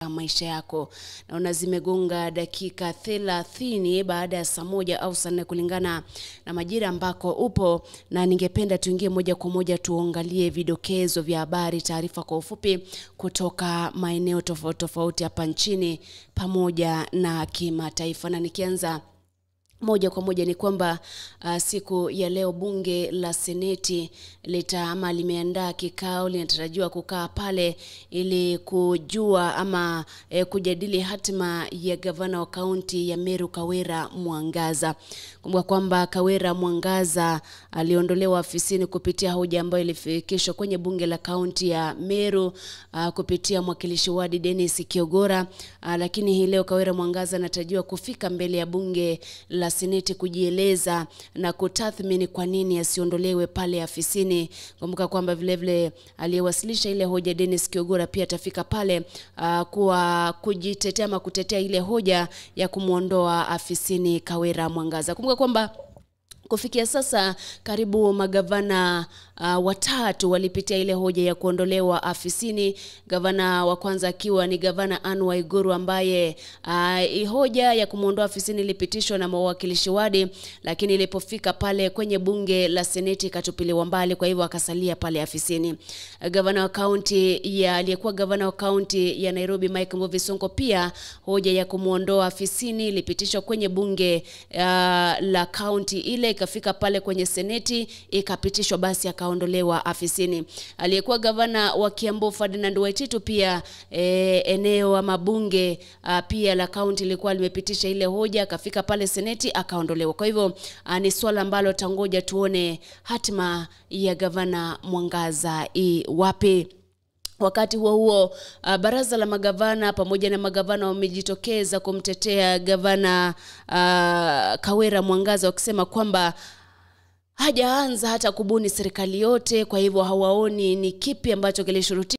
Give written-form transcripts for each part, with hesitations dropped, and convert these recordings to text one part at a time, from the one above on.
Maisha yako. Naona zimegonga dakika 30 baada ya saa 1 au saa 4 kulingana na majira ambako upo, na ningependa tuingie moja kwa moja tuangalie vidokezo vya habari, taarifa kwa ufupi kutoka maeneo tofauti tofauti hapa nchini pamoja na kimataifa. Na nikianza moja kwa moja ni kwamba siku ya leo bunge la Seneti lita limeandaa kikao, linatarajiwa kukaa pale ili kujua ama kujadili hatima ya gavana wa kaunti ya Meru Kawira Mwangaza. Kumbuka kwamba Kawira Mwangaza aliondolewa afisini kupitia hoja ambayo ilifikishwa kwenye bunge la kaunti ya Meru kupitia mwakilishi wadi Dennis Kiogora, lakini hii leo Kawira Mwangaza anatarajiwa kufika mbele ya bunge la Seneti kujieleza na kutathmini kwa nini asiondolewe pale afisini. Kumbuka kwamba vile vile aliyewasilisha ile hoja Dennis Kiogora pia atafika pale kwa kujitetea ama kutetea ile hoja ya kumuondoa afisini Kawira Mwangaza. Kumbuka kwamba kufikia sasa karibu magavana watatu walipitia ile hoja ya kuondolewa afisini. Gavana wa kwanza akiwa ni gavana Anne Waiguru ambaye hoja ya kumuondoa afisini ilipitishwa na mawakilishi wadi, lakini ilipofika pale kwenye bunge la Seneti ikatupiliwa mbali, kwa hivyo akasalia pale afisini. Gavana wa kaunti ya aliyekuwa gavana wa kaunti ya Nairobi Mike Mbuvi Sonko pia hoja ya kumuondoa afisini ilipitishwa kwenye bunge la kaunti ile, ikafika pale kwenye Seneti ikapitishwa, basi akaondolewa afisini. Aliyekuwa gavana wa Kiambu Ferdinand Waititu pia eneo ama bunge pia la kaunti ilikuwa limepitisha ile hoja, akafika pale Seneti akaondolewa. Kwa hivyo ni swala ambalo tangoja tuone hatima ya gavana Mwangaza i wapi. Wakati huo huo, baraza la magavana pamoja na magavana wamejitokeza kumtetea gavana Kawira Mwangaza wakisema kwamba hajaanza hata kubuni serikali yote, kwa hivyo hawaoni ni kipi ambacho kilishurutisha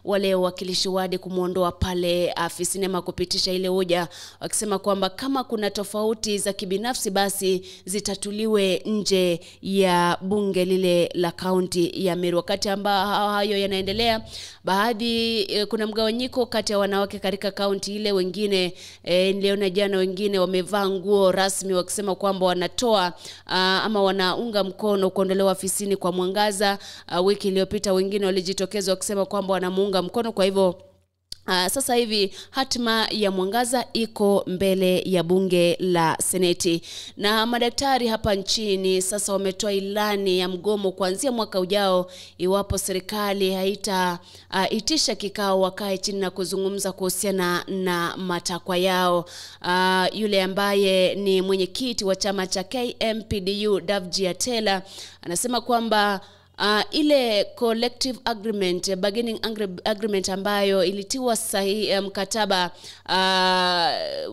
wale wakilishi wadi kumuondoa pale afisini ama kupitisha ile hoja, wakisema kwamba kama kuna tofauti za kibinafsi basi zitatuliwe nje ya bunge lile la kaunti ya Meru. Wakati ambao hayo yanaendelea, baadhi kuna mgawanyiko kati ya wanawake katika kaunti ile, wengine leo na jana wengine wamevaa nguo rasmi wakisema kwamba wanatoa ama wanaunga mkono kuondolewa afisini kwa Mwangaza. Wiki iliyopita wengine walijitokeza wakisema kwamba wanamuunga mkono. Kwa hivyo sasa hivi hatima ya Mwangaza iko mbele ya bunge la Seneti. Na madaktari hapa nchini sasa wametoa ilani ya mgomo kuanzia mwaka ujao iwapo serikali haita itisha kikao wakae chini na kuzungumza kuhusiana na matakwa yao. Yule ambaye ni mwenyekiti wa chama cha KMPDU Davji Atela anasema kwamba ile collective agreement, bargaining agreement ambayo ilitiwa sahihi mkataba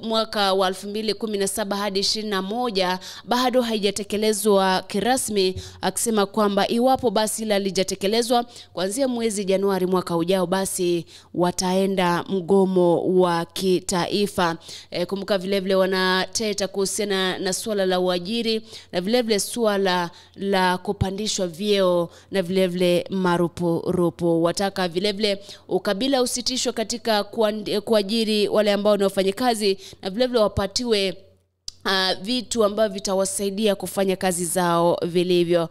mwaka wa 2017 hadi 21 bado haijatekelezwa kirasmi, akisema kwamba iwapo basi ile halijatekelezwa kuanzia mwezi Januari mwaka ujao basi wataenda mgomo wa kitaifa. Kumbuka vile vile wanateta kuhusiana na suala la uajiri na vile vile suala la kupandishwa vyeo na vile vile marupurupu. Wataka vile vile ukabila usitishwe katika kuajiri wale ambao ni wafanyikazi na vile vile wapatiwe vitu ambavyo vitawasaidia kufanya kazi zao vilivyo.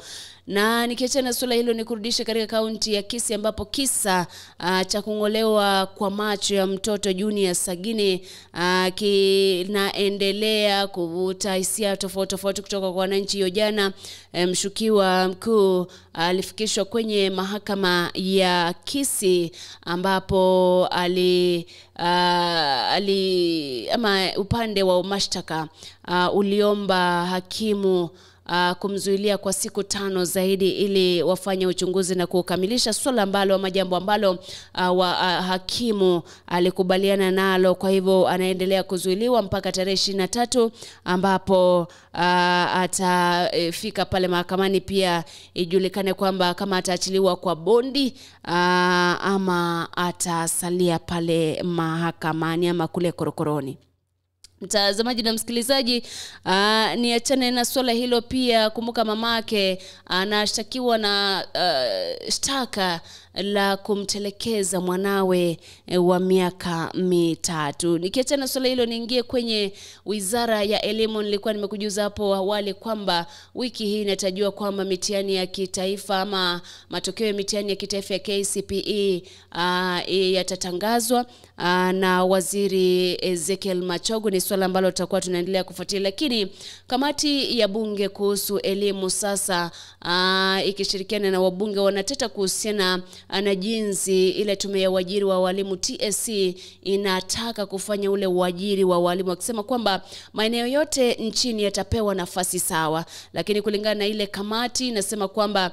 Na nikiachana na suala hilo nikurudishe katika kaunti ya Kisii ambapo kisa cha kungolewa kwa macho ya mtoto Junior Sagini kinaendelea kuvuta hisia tofauti tofauti kutoka kwa wananchi. Hiyo jana mshukiwa mkuu alifikishwa kwenye mahakama ya Kisii ambapo ali ama upande wa mashtaka uliomba hakimu kumzuilia kwa siku 5 zaidi ili wafanye uchunguzi na kukamilisha swala ambalo ama jambo ambalo hakimu alikubaliana nalo. Kwa hivyo anaendelea kuzuiliwa mpaka tarehe 23 ambapo atafika pale mahakamani. Pia ijulikane kwamba kama ataachiliwa kwa bondi ama atasalia pale mahakamani ama kule korokoroni. Mtazamaji na msikilizaji, niachane na swala hilo pia. Kumbuka mamake anashtakiwa na shtaka la kumtelekeza mwanawe wa miaka 3. Nikiachana na swala hilo, niingie kwenye Wizara ya Elimu. Nilikuwa nimekujuza hapo awali kwamba wiki hii inatarajiwa kwamba mitihani ya kitaifa ama matokeo ya mitihani ya kitaifa ya KCPE yatatangazwa na Waziri Ezekiel Machogu. Ni swala ambalo tutakuwa tunaendelea kufuatilia, lakini kamati ya bunge kuhusu elimu sasa ikishirikiana na wabunge wanateta kuhusiana na jinsi ile tume ya uajiri wa walimu TSC inataka kufanya ule uajiri wa walimu, wakisema kwamba maeneo yote nchini yatapewa nafasi sawa. Lakini kulingana na ile kamati inasema kwamba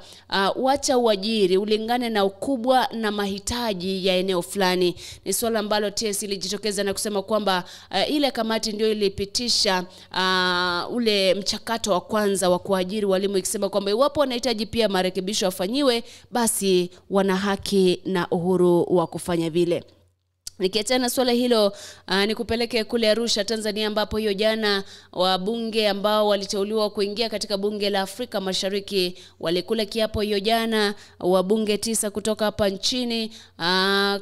wacha uajiri ulingane na ukubwa na mahitaji ya eneo fulani. Ni swala ambalo TSC ilijitokeza na kusema kwamba ile kamati ndio ilipitisha ule mchakato wa kwanza wa kuajiri walimu, ikisema kwamba iwapo wanahitaji pia marekebisho yafanyiwe, basi wana haki na uhuru wa kufanya vile. Nikiachana na swala hilo, nikupeleke kule Arusha, Tanzania, ambapo hiyo jana wabunge ambao waliteuliwa kuingia katika bunge la Afrika Mashariki walikula kiapo hiyo jana, wabunge 9 kutoka hapa nchini.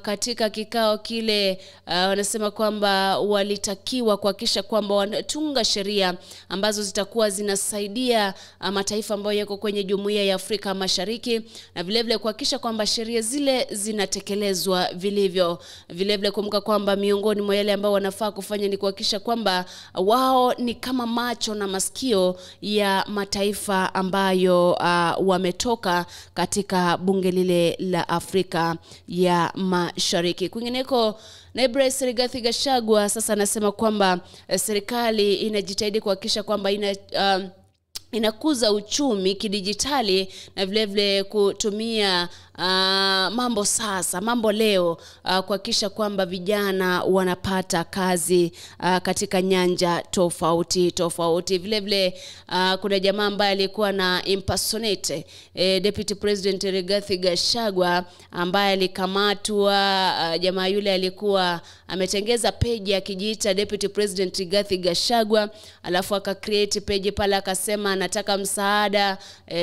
Katika kikao kile wanasema kwamba walitakiwa kuhakikisha kwamba wanatunga sheria ambazo zitakuwa zinasaidia mataifa ambayo yako kwenye jumuiya ya Afrika Mashariki, na vile vile kuhakikisha kwamba sheria zile zinatekelezwa vilivyo. Vile vile kumbuka kwamba miongoni mwa yale ambao wanafaa kufanya ni kuhakikisha kwamba wao ni kama macho na masikio ya mataifa ambayo wametoka katika bunge lile la Afrika ya Mashariki. Kwingineko, Naibu Rais Rigathi Gachagua sasa anasema kwamba serikali inajitahidi kuhakikisha kwamba inakuza uchumi kidijitali na vile vile kutumia mambo sasa, mambo leo, kuhakikisha kwamba vijana wanapata kazi katika nyanja tofauti tofauti. Vile vile kuna jamaa ambaye alikuwa na impersonate Deputy President Rigathi Gachagua ambaye alikamatwa. Jamaa yule alikuwa ametengeza page akijiita Deputy President Rigathi Gachagua, alafu aka create page pale akasema anataka msaada,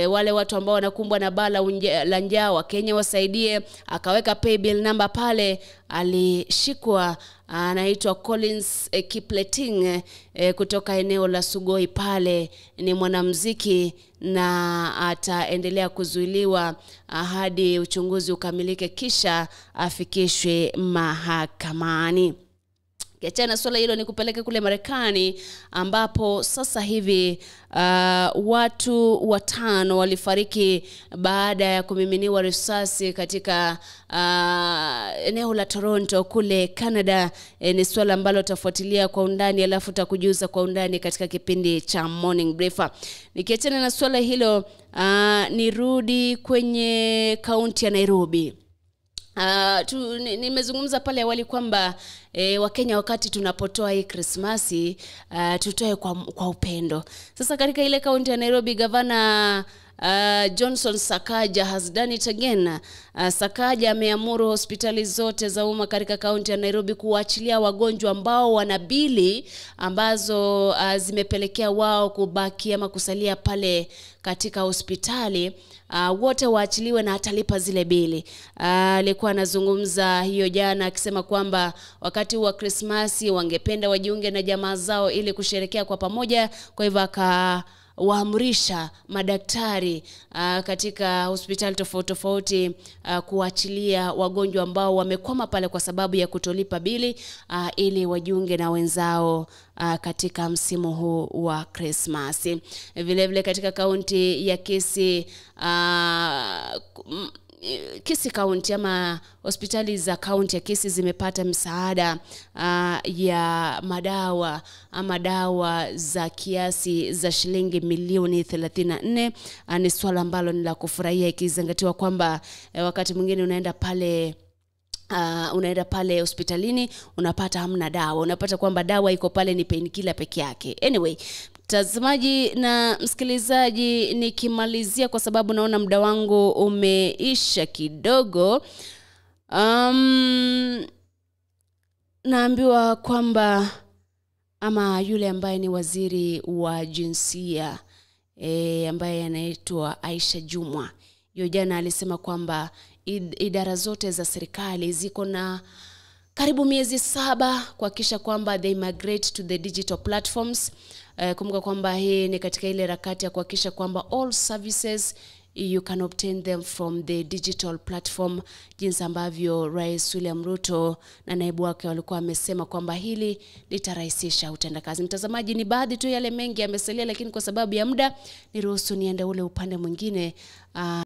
wale watu ambao wanakumbwa na bala la njaa wa Kenya wasaidie, akaweka pay bill number pale. Alishikwa, anaitwa Collins Kipleting kutoka eneo la Sugoi pale, ni mwanamuziki na ataendelea kuzuiliwa hadi uchunguzi ukamilike kisha afikishwe mahakamani. Kiachana swala hilo, nikupeleke kule Marekani ambapo sasa hivi watu 5 walifariki baada ya kumiminiwa risasi katika eneo la Toronto kule Canada. Ni swala ambalo tutafuatilia kwa undani alafu tutakujuza kwa undani katika kipindi cha Morning Briefer. Nikiachana na swala hilo, nirudi kwenye kaunti ya Nairobi. Nimezungumza pale awali kwamba Wakenya wakati tunapotoa hii Krismasi, tutoe kwa upendo. Sasa katika ile kaunti ya Nairobi, gavana Johnson Sakaja has done it again. Sakaja ameamuru hospitali zote za umma katika kaunti ya Nairobi kuachilia wagonjwa ambao wana bili ambazo zimepelekea wao kubaki ama kusalia pale katika hospitali. Wote waachiliwe na atalipa zile bili. Alikuwa anazungumza hiyo jana akisema kwamba wakati wa Krismasi wangependa wajiunge na jamaa zao ili kusherehekea kwa pamoja. Kwa hivyo akawaamrisha madaktari katika hospitali tofauti tofauti kuachilia wagonjwa ambao wamekwama pale kwa sababu ya kutolipa bili, ili wajiunge na wenzao katika msimu huu wa Krismasi. Vile vile katika kaunti ya Kisii, Kisii County ama hospitali za kaunti ya Kisii zimepata msaada ya madawa ama dawa za kiasi za shilingi milioni 34. Ni swala ambalo ni la kufurahia ikizingatiwa kwamba wakati mwingine unaenda pale hospitalini unapata hamna dawa, unapata kwamba dawa iko pale ni painkiller peke yake. Anyway, mtazamaji na msikilizaji, nikimalizia kwa sababu naona muda wangu umeisha kidogo, naambiwa kwamba ama yule ambaye ni waziri wa jinsia ambaye anaitwa Aisha Jumwa, hiyo jana alisema kwamba idara zote za serikali ziko na karibu miezi 7 kuhakikisha kwamba they migrate to the digital platforms. Kumbuka kwamba hii ni katika ile harakati ya kuhakikisha kwamba all services you can obtain them from the digital platform, jinsi ambavyo Rais William Ruto na naibu wake walikuwa wamesema kwamba hili litarahisisha utendakazi. Mtazamaji, ni baadhi tu yale mengi yamesalia, lakini kwa sababu ya muda niruhusu niende ule upande mwingine.